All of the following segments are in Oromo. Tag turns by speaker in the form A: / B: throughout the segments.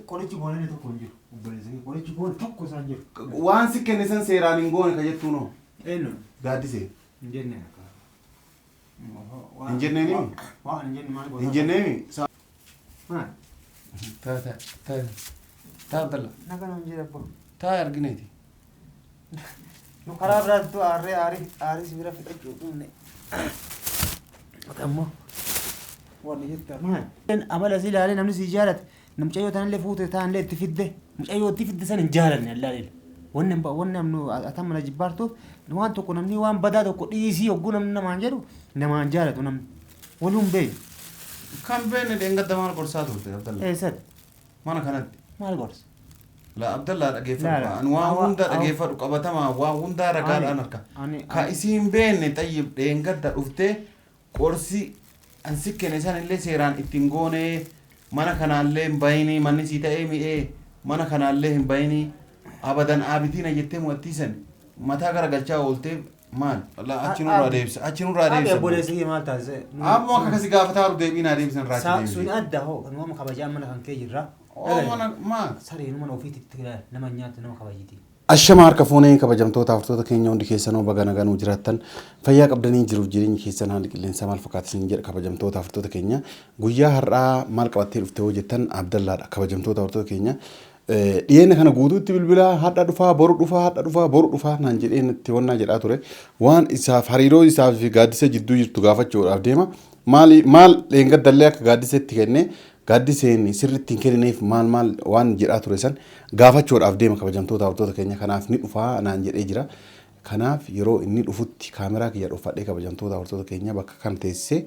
A: Qorichi goonee tokko hin jiru. Obboleessa kee qorichi goone tokko isaan jiru.
B: Waan si kenne san seeraan hin goone ka jettuun hoo?
A: Eenyu?
B: Gaaddisee.
A: Hin jenne akka.
B: Hin jenneeni?
A: Waan hin jenne maal goota?
B: Hin jenneemi?
A: Maal?
B: Taa taa taa taa Abdalla.
A: Naga nuun jedhe abbaa.
B: Taa argineeti.
A: Nu karaa biraattu aarree aarii aarii si bira fixachuu dhumne. Ati ammoo wanni jetta maal? Amala si ilaalee namni si jaalate mucayyoo tanallee fuute taanillee itti fidde mucayyoo itti fidde san hin jaalanne allaaleel. Wanni wanni amnu atan mana jibbaartuuf waan tokko namni waan badaa tokko dhiisii hogguu namni namaan jedhu namaan jaalatu namni. Waluun beeku.
B: Kan beekne dheengadda maal gorsaa turte Abdalla?
A: Eessatti?
B: Mana kanatti.
A: Maal gorsa?
B: La Abdallaa dhageeffadhu.
A: Laala.
B: Ani waan
A: Awa-
B: hunda dhageeffadhu qabatamaa waan hundaa ragaadhaan harka. Ka isiin beekne xayyib dheengadda dhuftee qorsi an si kenne san illee seeraan ittiin goonee mana kanaallee hin bayinii manni sii ta'ee mi'ee mana kanaallee hin bayinii abadan aabitiina jettee mo'attiisan mataa garagalchaa ooltee maal? La achi nurraa deebisa achi nurraa
A: Abi
B: deebisa.
A: obboleessi kee maal taasise?
B: Abbo akka akkasii gaafataa jiru deebii naa deebisan irraa achi
A: Sun
B: deebise.
A: adda hoo kan nama kabajaa mana kan kee jirra.
B: Oo mana maal?
A: Sareen mana ofiitti nama nyaatu nama kabajiti.
B: Ashama harka fuunee kabajamtoota hordoftoota keenya hundi keessanuu baga nagaan nuu jiraattan fayyaa qabdanii jiruuf jireenyi keessan haalli qilleensaa maal fakkaata isin jedha kabajamtoota hordoftoota keenya guyyaa har'aa maal qabattee dhufte hoo jettan Abdallaadha kabajamtoota hordoftoota keenya dhiyeenya kana guutuutti bilbilaa hadha dhufaa boru dhufaa hadha dhufaa boru dhufaa naan jedhee natti wannaa jedhaa ture waan isaaf hariiroo isaaf fi gaaddisa jidduu jirtu gaafachuudhaaf deema maali maal dheengaddallee akka gaaddisetti kenne gaaddiseen sirriitti hin kennineef maal maal waan jedhaa ture san gaafachuudhaaf deema kabajamtoota hordoftoota keenya kanaaf ni dhufaa naan jedhee jira. Kanaaf yeroo inni dhufutti kaameraa kiyya dhufadhee kabajamtoota hordoftoota keenya bakka kan teessisee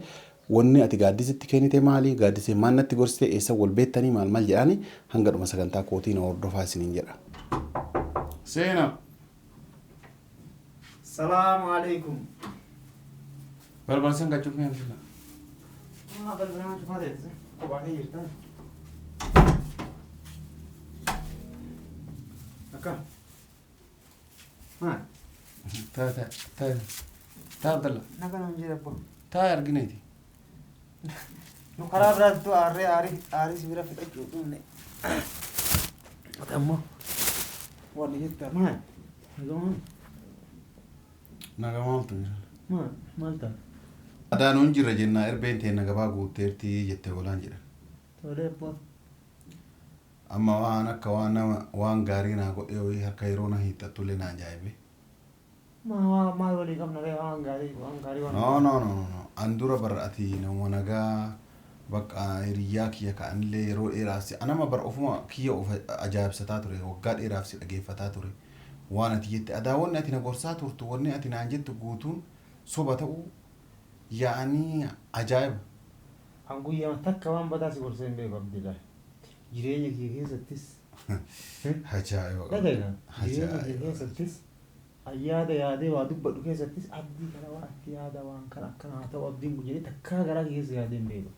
B: wanni ati gaaddisitti kennite maali gaaddisee maal natti gorsite eessa wal beektanii maal maal jedhaani hanga dhuma sagantaa kootii na hordofaa isiniin jedha. Seenaa.
A: Salaamu alaikum.
B: Balbala san gachuuf mee Abdullah.
A: Maa balbala cufaa teessise? Kophaa kee jirta. Akkam? Maal?
B: Taa taa taa taa Abdullah.
A: Naga nuun jedhe abbaa.
B: Taa argineeti.
A: Nu karaa biraattu aarree aarii aarii si bira fixachuu dhumne. Ati ammoo wanni jetta maal? Naga maal?
B: Naga maaltu jira?
A: Maal maal ta'a?
B: Adaanuun jirra jennaa erbeen teenna gabaa guutteerti jette hoolaan jedhan.
A: Tolee abbaa.
B: Amma waan akka waan nama waan gaarii naa godhee wayii harka yeroo na hiixattullee na ajaa'ibe.
A: Maa waa maal walii qabna ree waan gaarii waan gaarii waan.
B: No no no no no. An dura bar ati nama nagaa bakka hiriyyaa kiyya ka'anillee yeroo dheeraaf si anama bar ofuma kiyya of ajaa'ibsataa ture waggaa dheeraaf si dhageeffataa ture waan ati jette adaa wanni ati na gorsaa turtu wanni ati naan jettu guutuun soba ta'uu yaa'anii ajaa'iba.
A: An guyyaa takka waan badaa si gorsee hin beeku Abdiilaa. Jireenya kee keessattis.
B: Ajaa'iba.
A: Dhaga'a. Jireenya kee
B: Ajaa'iba.
A: keessattis yaada yaadee waa dubbadhu keessattis abdii kana waa itti yaada waan kana akkana haa ta'u abdiin kun jedhee takkaa garaa kee keessa yaadee hin beeku.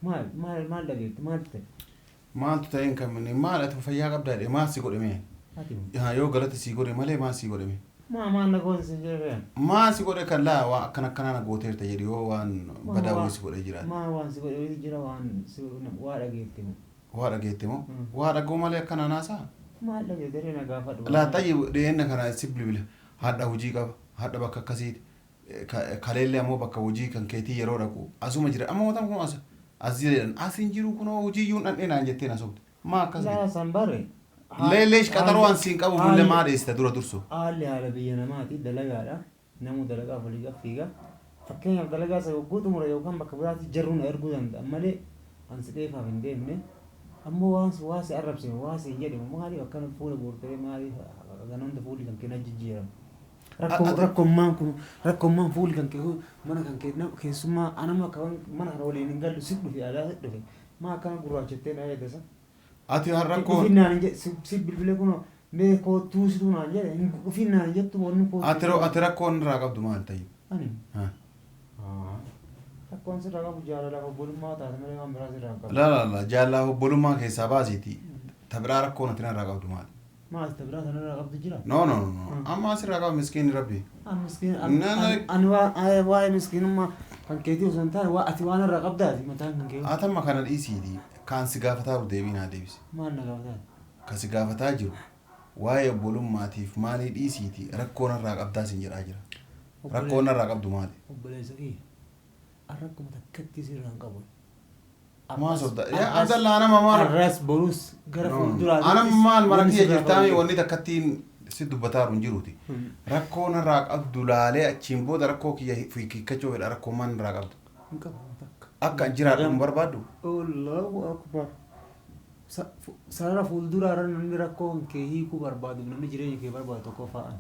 A: Maal maal maal dhageetti maal ta'e?
B: Maaltu ta'een kan minni maal ati fayyaa qabdaa jedhee maal si godhe mee?
A: Ati
B: Haa, yoo galata si godhe malee maal si godhe mee?
A: maa maal na goota sin jedhee?
B: Maal si godhe kan laa waa akkana akkanaa na gooteerta jedhi yoo waan badaa wayii si godhee jiraate.
A: Maa waan si godhe wayii jira waan si waa dhageetti moo?
B: Waa dhageette moo? Waa dhagoo malee akkana naasaa?
A: Maal dhageette ree na gaafadhu.
B: Laa xayyi dhiyeenna kana si bilbila hadha hojii qaba hadha bakka akkasiiti kaleellee ammoo bakka hojii kan keetii yeroo dhaqu asuma jira amma watan kun as as jedhan as hin jiru kunoo hojii iyyuu hin dhandhee naan jettee na sobde maa akkas
A: Laa
B: jette?
A: san bare.
B: Leelleesh qaxaroo an siin qabu mullee maa dheessita dura dursu?
A: Haalli haala biyya namaati dalagaadha. Namuu dalagaaf walii fiiga. Fakkeenyaaf dalagaa isa yogguu xumure yookaan bakka biraatti jarruu na erguu danda'a malee an si dheefaaf hin deemne. Ammoo waan waa si arrabse waa si hin jedhamu maaliif akkana fuula guurtee maaliif ganoonta fuulli kan kee na jijjiiramu. Rakkoommaan kun rakkoommaan fuulli kan kee mana kan kee keessummaa anama akka mana kana waliin hin gallu si dhufe alaa si dhufe maa akkana gurraachattee na eeggasa.
B: Ati har rakkoon
A: Dhufinnaan hin jedhe si bilbilee kunoo mee koottuu situu naan jedhe hin dhufinnaan hin jettu wanni koottuu.
B: ati ati rakkoon irraa qabdu maal ta'i?
A: Ani
B: Haa.
A: rakkoon sirraa qabu jaalalaaf obbolummaa taate malee waan biraa sirraa hin qabu.
B: La la la jaallaa obbolummaa keessaa baasiiti. Ta biraa rakkoon ati narraa qabdu maali?
A: Maal ta biraa sanarraa qabdu jira?
B: No no no no. Amma asirraa qaba miskiinni rabbi.
A: An miskiin
B: Na- na-
A: ani waa'ee miskiinummaa kan keetii osoo hin taane waa ati waan irraa qabdaati mataan kan kee.
B: Atamma kana dhiisiiti. Kaan si gaafataa jiru deebii naa deebisi.
A: Maal na gaafataa?
B: Ka si gaafataa jiru waa'ee obbolummaatiif maalii dhiisiiti rakkoo narraa qabdaa sin jedhaa jira. Rakkoo narraa qabdu maali?
A: Obboleessa kiyya. Rakkuma takkatti sirraa hin qabu.
B: Maa sobda? Yaa Abdallaa nama maal?
A: Arras borus gara fuulduraatti.
B: Ana maal mana kiyya jirtaami wanni takkattiin si dubbataa jiru hin jiruuti. Rakkoo narraa qabdu laalee achiin booda rakkoo kiyya hiikkachuu fedha rakkoo maal narraa qabdu?
A: Hin qabu takka.
B: Akka an jiraadhu hin barbaaddu?
A: Allahu akbar. Sarara fuulduraa irra namni rakkoo kee hiikuu barbaadu namni jireenya kee barbaadu tokko fa'aan.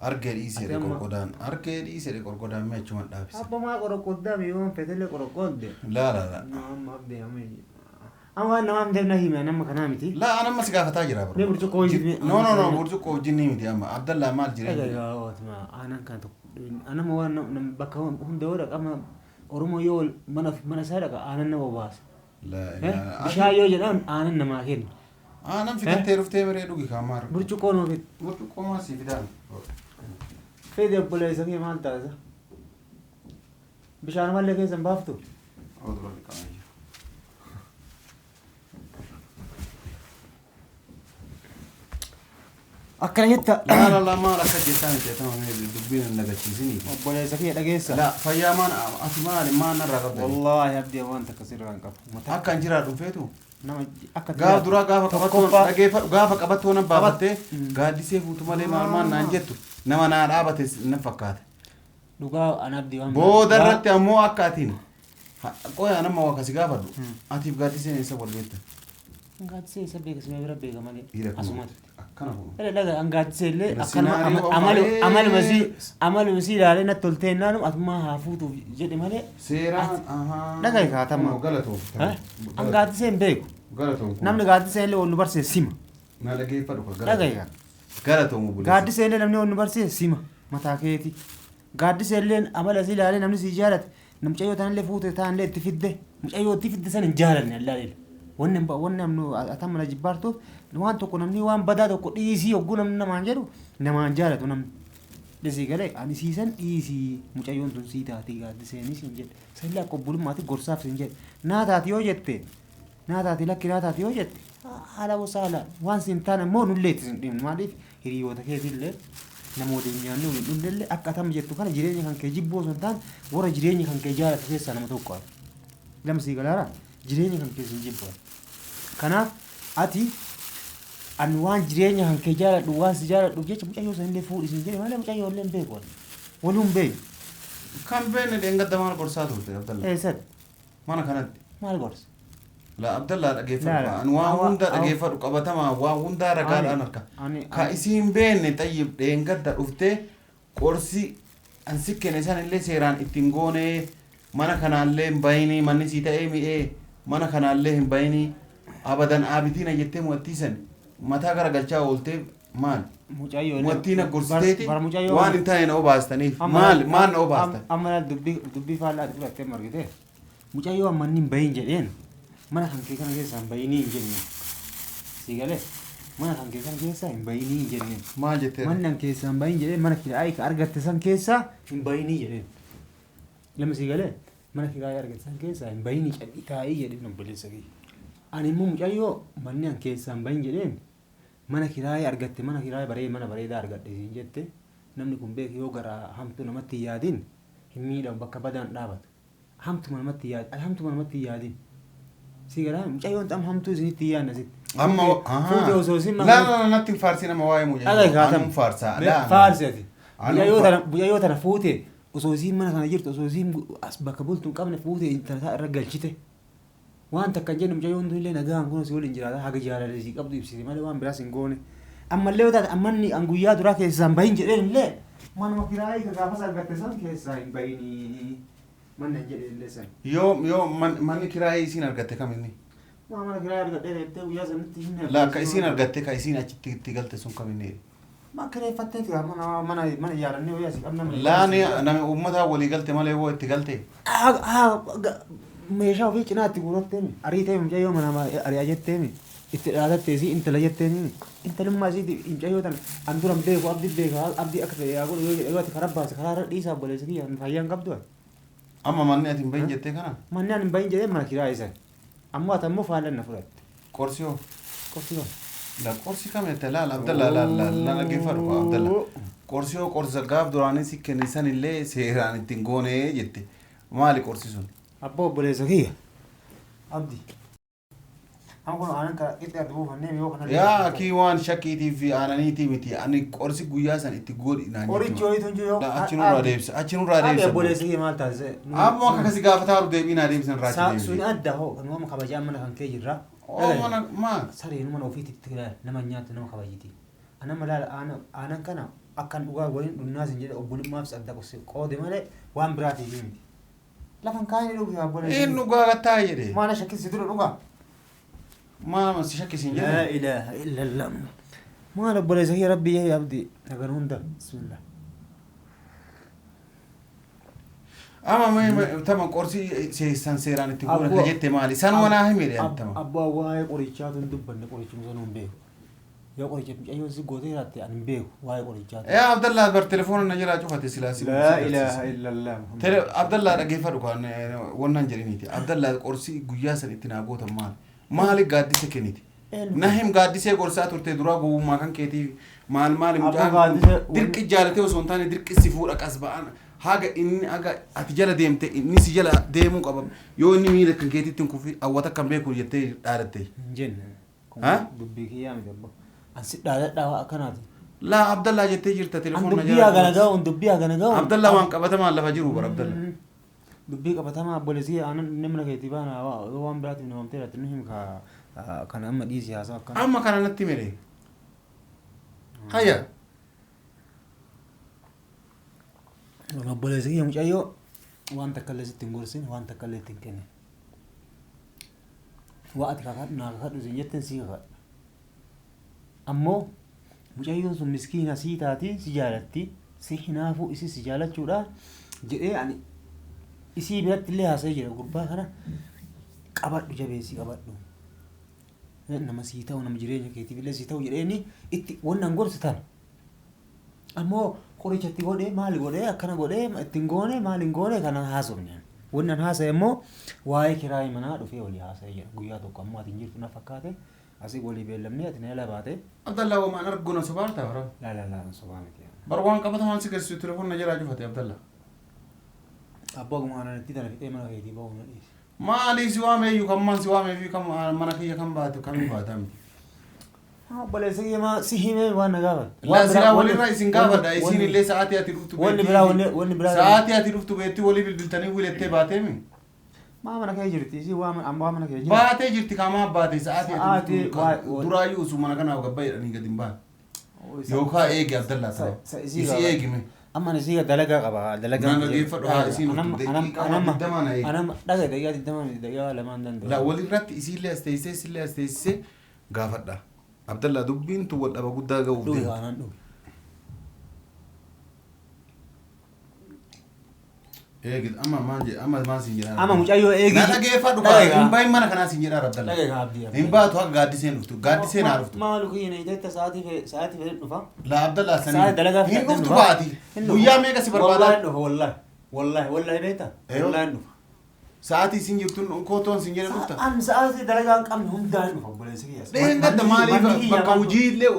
B: Argee dhiisee
A: Ati amma-
B: qorqodaan argee dhiisee qorqodaan mee achumaan dhaabise.
A: Abba maa qoroqoddaa mi yoon fetellee qoroqodde.
B: Laa laa laa.
A: Amma abdee amma amma waan nama amdeef na hime nama kanaa miti.
B: Laa an amma si gaafataa jira bro.
A: Mee burcuqqoo wajjin-
B: No no no burcuqqoo wajjin ni miti amma Abdallaa maal jireenya.
A: Egaa ootuma aanan kan tokko anama waan bakka hunda yoo dhaqa amma Oromoo yoo mana mana isaa dhaqa aanan nama obaasa.
B: Laa ilaaha.
A: Bishaan yoo jedhan aanan namaa kenna.
B: Aanan fidattee dhuftee miree dhugi kaa maal.
A: Burcuqqoo nuu fidi.
B: Burcuqqoo maal sii fidaan?
A: Fidi obboleessa kee maal taasisa? Bishaan mallee keessa hin baaftu?
B: Oduu dhiqamee jira.
A: Akkana jetta.
B: Laa laa laa maal akka jettaa miti atama mee dubbiin hin nagachiisinii.
A: Obboleessa kee dhageessa.
B: Laa fayyaa maan ati maali maal narraa qabda?
A: Wallaahi abdii waan takka sirraa hin qabu. Mataa
B: Akka hin jiraadhu feetu?
A: nama akka
B: Gaaf duraa gaafa qabattoon
A: Tokkoffaa-
B: dhageeffadhu gaafa qabattoon abbaafattee
A: Mm.
B: gaaddisee fuutu malee maal maal naan jettu nama naa dhaabate na fakkaata.
A: Dhugaa an abdii waan
B: Booda irratti ammoo akka atiin qoya nama waa kasi gaafadhu atiif gaaddiseen eessa wal beektan?
A: Gaaddisee isa beeka sima bira beeka malee
B: Dhiira kun
A: asumatti.
B: Akkana kun.
A: Dhaga dhaga an gaaddisee illee
B: Kana
A: akkanuma
B: scenario
A: amaluma amaluma
B: amma
A: sii amaluma sii ilaalee natti toltee naanuma atumaa haa fuutuuf jedhe malee.
B: Seeraan ahaa.
A: Dhaga kaatama.
B: Kunoo galatoom.
A: An gaaddisee hin beeku.
B: Galatoom.
A: Namni gaaddisee illee wal nu barsiise sima.
B: Na dhageeffadhu ka
A: Dhaga
B: galatoom.
A: gaa.
B: Galatoom obboleessa.
A: Gaaddisee illee namni wal nu barsiise sima mataa keeti. Gaaddisee illee amala sii ilaalee namni sii jaalate mucayyoo tanallee fuute taanillee itti fidde mucayyoo itti fidde san hin jaalanne allaalee. Wanni hin ba- wanni namni atan mana jibbaartuuf waan tokko namni waan badaa tokko dhiisii hogguu namni namaan jedhu namaan jaalatu namni. Dhisii galee ani siisan dhiisii mucayyoon tun sii taatii gaaddiseenii siin jedhe. Sanillee akka obbolummaatti gorsaaf siin jedhe. Naa taati yoo jette naa taati lakki naa taati yoo jette haala gosa haala waan siin taane immoo nullee itti sin dhimnu maaliif hiriyoota keetiillee namoota hin nyaanne waliin dhunnellee akka atam jettu kana jireenya kan kee jibbuu osoo hin taane warra jireenya kan kee jaalatu keessaa nama tokko ati. Lama sii galaara jireenya kan kee siin jibbu ati. Kanaaf ati ani waan jireenya kan kee jaaladhu waan si jaaladhuuf jecha mucayyoo sanillee fuudhi siin jedhe malee mucayyoo illee hin beeku ani. Waluu hin beeku.
B: Kan beekne dheengadda maal gorsaa turte Abdallaa?
A: Eessatti
B: Mana kanatti.
A: maal gorsa?
B: La Abdallaa dhageeffadhu.
A: Laa,
B: Ani waan
A: awa-
B: hunda
A: awa-
B: dhageeffadhu qabatamaa waan hundaa ragaadhaan harka. Ka isiin beekne xayyib dheengadda dhuftee qorsi an si kenne san illee seeraan ittiin goonee mana kanaallee hin bayinii manni sii ta'ee mi'ee mana kanaallee hin bayinii abadan aabidiina jettee mu'attiisan mataa garagalchaa ooltee maal?
A: Mucayyoo
B: Mu'attiin gorsiteeti
A: bara mucayyoo
B: waan hin taane na obaastaniif maal maal na obaastan?
A: Amma laal dubbii dubbii faallaa ati fudhattee margite. Mucayyoo amma inni hin bahin jedheen mana kan kee kana keessaa hin bahinii hin jenneen. Sii galee mana kan kee kana keessaa hin bahinii hin jenneen.
B: Maal jettee?
A: Manni an keessaa hin bahin jedheen mana kiraayii ka argatte san keessaa hin bahinii jedheen. Lama sii galee mana kiraayii argatte san keessaa hin bahinii cadhii taa'ii jedheen obboleessa kiyya. Ani immoo mucayyoo manni an keessaa hin bahin jedheen mana kiraayii argatte mana kiraayii baree mana bareedaa argadhe siin jette namni kun beeku yoo garaa hamtuu namatti hin yaadin hin miidhamu bakka badaan dhaabatu. Hamtuma namatti hin yaadin hamtuma namatti hin yaadin. Si garaa mucayyoon xam hamtuu isinitti hin yaadne asitti.
B: Amma
A: Fuute osoo isin
B: laa laa laa natti hin faarsin amma waa'ee
A: Dhaga
B: mucayyoo.
A: kaatama.
B: Anum faarsaa. Laa.
A: Faarsi ati.
B: Anum
A: Mucayyoo tana mucayyoo tana fuute osoo isiin mana kana jirtu osoo isiin as bakka bultu hin qabne fuute intala isaa irra galchite. Waan takka hin jenne mucayyoon tun illee nagaan kun si waliin jiraata haga jaalala isii qabdu ibsite malee waan biraas hin goone. Ammallee yoo taate ammanni an guyyaa duraa keessaa hin bahin jedheen illee manuma kiraayii ka gaafas argatte san keessaa hin bahinii. Manni hin jedhe illee san.
B: Yoo yoo manni kiraayii isiin argatte kam inni?
A: Maa mana kiraayii argadhee jettee guyyaa sanitti hin
B: Laa ka isiin argatte ka isiin achitti itti galte sun kam inni?
A: Ma kireeffatteeti gaa mana mana mana ijaarannee wayii asii qabna mana.
B: Laa ni nami uummataa walii galte malee hoo itti galte.
A: Meeshaa ofii cinaatti guuratteemi ariitee mucayyoo mana ari'aa jetteemi itti dhaadattee isii intala jetteemi intalummaa isii mucayyoo tana an duran beeku abdii beeka abdii akka ta'e yaa godhu yoo jedhe yoo ati karaa baase karaa irra dhiisaa obboleessa kiyya fayyaan qabdu ati.
B: Amma manni ati hin bahin jettee kana?
A: Manni ani hin bahin jedhee mana kiraayii san. Ammoo ati ammoo faallan na fudhatte.
B: Qorsi hoo?
A: Qorsi hoo?
B: La qorsi kam jette laal Abdalla laal laal na dhaggeeffadhu kaa Abdalla. Qorsi hoo qorsa gaaf duraanii si kenne san illee seeraan ittiin goone jette. Maali qorsi sun?
A: Abboo obboleessa kiyya. Abdi. Amma kun aanan kana qixxee adda buufannee yoo kana.
B: Yaa akii waan shakkiitii fi aananiitii miti ani qorsi guyyaa san itti godhi naan
A: Qorichi
B: jechuudha.
A: wayiitu hin jiru yoo.
B: Achi nurraa deebisa achi nurraa
A: Abdi
B: deebisa.
A: obboleessa kiyya maal taasise?
B: Amma akka akkasii gaafataaru deebii naa deebisan irraa achi
A: Sun
B: deebise.
A: adda hoo kan nama kabajaa mana kan kee jirra.
B: Oo mana maal?
A: Sareen mana ofiitti ilaala nama nyaatu nama kabajiti. Anama laala aanan kana akkan dhugaa waliin dhunnaas hin jedhe obbolummaaf adda qoode malee waan biraatiif miti. Lafan kaayee dhugi obboleessa.
B: Inni dhugaa gattaa jedhe.
A: Maana shakkisi dura dhugaa.
B: Maal si shakkisiin
A: لا
B: jedhe.
A: إله إلا الله ما رب ليس هي ربي يا عبدي أقول هندا بسم الله
B: Amma mee tama qorsi san seeraan itti goone ka jette maali? San wanaa himire tama.
A: Abbaa waa'ee qorichaatu hin dubbanne qorichuma sana hin beeku. Yoo qoricha mucayyoo si gootee jiraatte ani hin beeku waa'ee qorichaatu.
B: Yaa Abdallaa bar telefoona na jalaa cufate silaa si.
A: لا إله إلا الله محمد.
B: Tele Abdallaa dhaggeeffadhu kan wannan jedhiniiti. Abdallaa qorsi guyyaa san itti naa gootan maali? Maali gaaddisa kenniti?
A: Eenyu?
B: Nahim gaaddisee gorsaa turte duraa gowwummaa kan keetii maal maali
A: Abbaa
B: mucaan
A: gaaddisee-
B: dirqi jaalatee osoo hin taane dirqi si fuudha qas ba'an haga inni haga ati jala deemte inni si jala deemuu qaba yoo inni miila kan keetiitti hin kufi hawwata kan beeku jettee dhaadatte.
A: Hin jenne.
B: Ha?
A: Dubbii kiyyaa miti abbaa. An si dhaadadhaa waa akkanaati.
B: Laa Abdallaa jettee jirta
A: An
B: telefoona
A: dubbii hagana ga'u dubbii hagana ga'u.
B: Abdallaa waan qabatamaan lafa jiru bara Abdallaa.
A: Dubbii qabatamaa obboleessi aanan namna keetii baana waan biraatiif namamtee jiraatte nu him ka kana amma dhiisi haasaa akkana.
B: Amma kana natti mere. Hayya.
A: Obboleessi kiyya mucayyoo waan takka illee sitti hin gorsin waan takka illee itti hin kennin. Waa ati kakadhu naa kakadhu isin jetteen sii kakadha. Ammoo mucayyoon sun miskiina sii taati si jaalatti si hinaafuu isii si jaalachuudha jedhee ani isii biratti illee haasa'ee jira gurbaa kana qabadhu jabeessii qabadhu. Nama sii ta'u nama jireenya keetiif illee sii ta'u jedheeni itti wannan gorsi tana. Ammoo qoricha itti godhee maali godhee akkana godhee ittiin goone maali hin goone kana haasofne. Wannan haasa'e immoo waa'ee kiraayii manaa dhufee walii haasa'ee jira. Guyyaa tokko ammoo ati hin jirtu na fakkaate asii walii beellamnee ati na jala baate.
B: Abdallaa wamaan argu na sobaarta bara.
A: Laa laa laa sobaa miti.
B: Bar waan qabatamaan si garsiisu telefoona na jalaa cufate Abdallaa.
A: Abbaa gumaa aannan itti tana fixee mana keetii ba'uu na dhiise.
B: Maali si waameeyyu kan maan si waamee fi kan mana kiyya kan baate kamiin baata miti.
A: Obboleessa kiyya maa si himee waan na gaafate.
B: Laa silaa walirraa isin gaafadha isin illee sa'aatii ati dhuftu
A: Wanni biraa wanni biraa.
B: Sa'aatii ati dhuftu beektii walii bilbiltanii wilettee baateemi.
A: Maa mana kee jirti isii waa mana amma waa mana kee jira.
B: Baatee jirti kaamaa baate sa'aatii ati
A: Sa'aatii
B: dhuftu duraayyuu osoo mana kanaaf gabba jedhanii gadi hin baane. Yookaan eegi Abdallaa ta'u.
A: Isii
B: Isii eegi mee.
A: Amma ani isii dalagaa qaba dalagaa.
B: Naan dhaggeeffadhu haa isiin dhuftu daqiiqaa digdamaa na eegi.
A: Anama dhaga daqiiqaa digdamaa miti daqiiqaa lamaan danda'u.
B: La walirratti isiillee as teessisee isiillee as teessisee gaafadha. Abdallaa dubbiin tun wal dhaba guddaa ga'uuf
A: Dhugi
B: deemti.
A: aanan dhugi.
B: Eegi amma maal jedhe amma maal siin jedhaa.
A: Amma mucayyoo eegi.
B: Na dhageeffadhu kaa hin bahin mana kanaa siin jedhaa Abdallaa.
A: Dhagaye abdii.
B: Hin baatu akka gaaddiseen dhuftu gaaddiseen haa dhuftu.
A: Maalu kiyya na hidhetta sa'aatii fedhe dhufa.
B: La Abdallaa
A: Sa'aatii
B: sanii
A: dalagaa
B: hin
A: fidadheen
B: dhuftu
A: dhufa.
B: baati.
A: Hin dhufu.
B: Guyyaa meeqa si
A: Wallaahi
B: barbaadaa?
A: dhufa wallaahi. Wallaahi wallaahi beektaa?
B: Eeyyo.
A: Wallaahi dhufa.
B: Sa'aatii isin jirtu kootoon sin jedhe dhufta.
A: An sa'aatii dalagaa hin qabne hundaan dhufa obboleessa kiyya.
B: Dheen gadda maaliif bakka hojii illee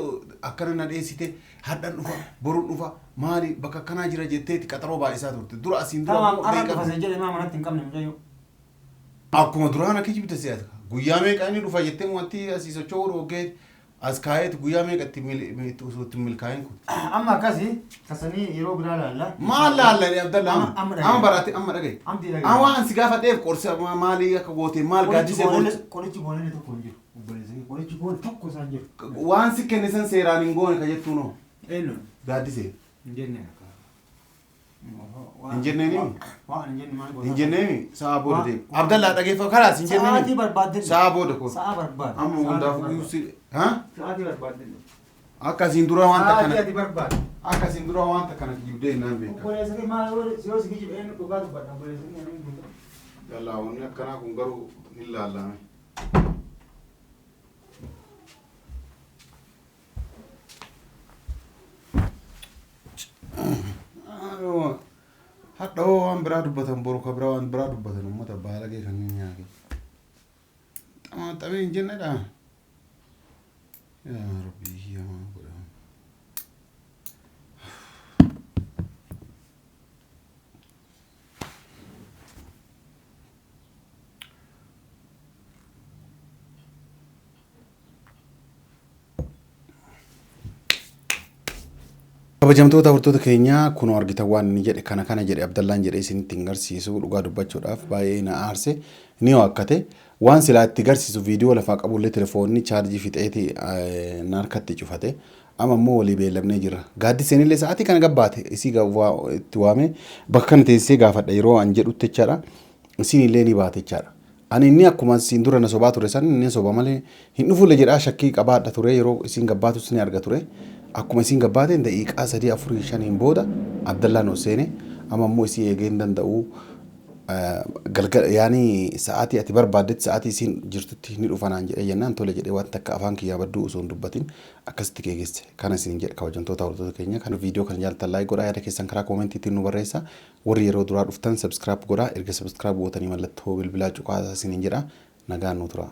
B: akkana na dheessite hadhan dhufa boruun dhufa maali bakka akkanaa jira jetteeti qaxaroo baay'isaa turte dura asiin dura
A: Tamam
B: immoo
A: arra
B: deeqa-
A: dhufa sin jedhe maa manatti hin qabne mucayyoo.
B: Akkuma duraan akka jibte si'ata guyyaa meeqa inni dhufa jettee wanti asii socho'uu dhoogee as kaa'eeti guyyaa meeqa itti osoo itti milkaa'in kun.
A: Amma akkasi kasanii yeroo biraa laalla.
B: Maal laallani Abdalla
A: Amma-
B: amma
A: amma dhagaye.
B: amma baraate amma dhagaye.
A: Amdi dhagaye.
B: Amma waan si gaafadheef qorsi maalii akka goote maal gaaddisee gorsi
A: Qorichi goonee tokko hin jiru. Obboleessa kiyya qorichi goone tokko isaan jiru.
B: waan si kenne san seeraan hin goone ka jettuunoo
A: Eenyu?
B: gaaddisee.
A: Hin jenne akka.
B: Hin jenneeni?
A: Waan hin jenne maal goota?
B: Hin jenneemi sa'a booda
A: Waa-
B: deema. Abdallaa dhageeffa kalaas hin
A: Sa'aatii
B: jenneemi.
A: barbaadde.
B: Sa'a booda koo.
A: Sa'a barbaadde.
B: Amma hundaaf guyyuu si ha?
A: Sa'aatii barbaadde.
B: Akkasiin dura waan
A: Sa'aatii
B: takkana
A: ati barbaadde.
B: akkasiin dura waan takkana kiyyubdee naan beeka.
A: Obboleessa kee maal yoo si kijibe eenyu dhugaa dubbadha obboleessa kee eenyu guutaa.
B: Yallaa wanni akkanaa kun garuu hin laallame. Hadha hoo waan biraa dubbatan boru ka biraa waan biraa dubbatan uummata baalagee kanneen nyaate. Xamaxamee hin jennedha. Yaa Rabbi yaa godha. Kabajamtoota hordoftoota keenyaa, kunoo argitan waan inni jedhe kana kana jedhe Abdallaan jedhee isinitti hin garsiisu. Dhugaa dubbachuudhaaf baay'ee na aarse. Ni waakkate. Waan silaa itti garsiisu viidiyoo lafaa qabullee telefoonni chaarjii fixeeti na harkatti cufate. Amma immoo walii beellamnee jirra. Gaaddiseen illee sa'aatii kana gabbaate isii itti waamee bakka kana teessee gaafadha yeroo an jedhutti jechaadha. Isiin illee ni baate jechaadha. Ani inni akkuma isiin dura na sobaa ture san inni soba malee hin dhufulle jedhaa shakkii qabaadha ture. Yeroo isiin gabbaatus ni arga ture. Akkuma isiin gabbaateen daqiiqaa 3, 4, 5n booda Abdallaan ol seene. Amma immoo isii eegee hin danda'u. Galgala yaani sa'aatii ati barbaaddetti, sa'aatii isiin jirtutti ni dhufa naan jedhee jennaan, tole jedhee waan takka afaan kiyyaa badduu osoo hin dubbatin akkasitti geegesse. Kana isiniin jedhe. Kabajamtoota hordoftoota keenya, kan viidiyoo kana jaallattan like godhaa, yaada keessan karaa koomentiitiin nu barreessa. Warri yeroo duraa dhuftan subscribe godhaa, erga subscribe gootanii mallattoo bilbilaa cuqaasaa isiniin jedha. Nagaan nu tura.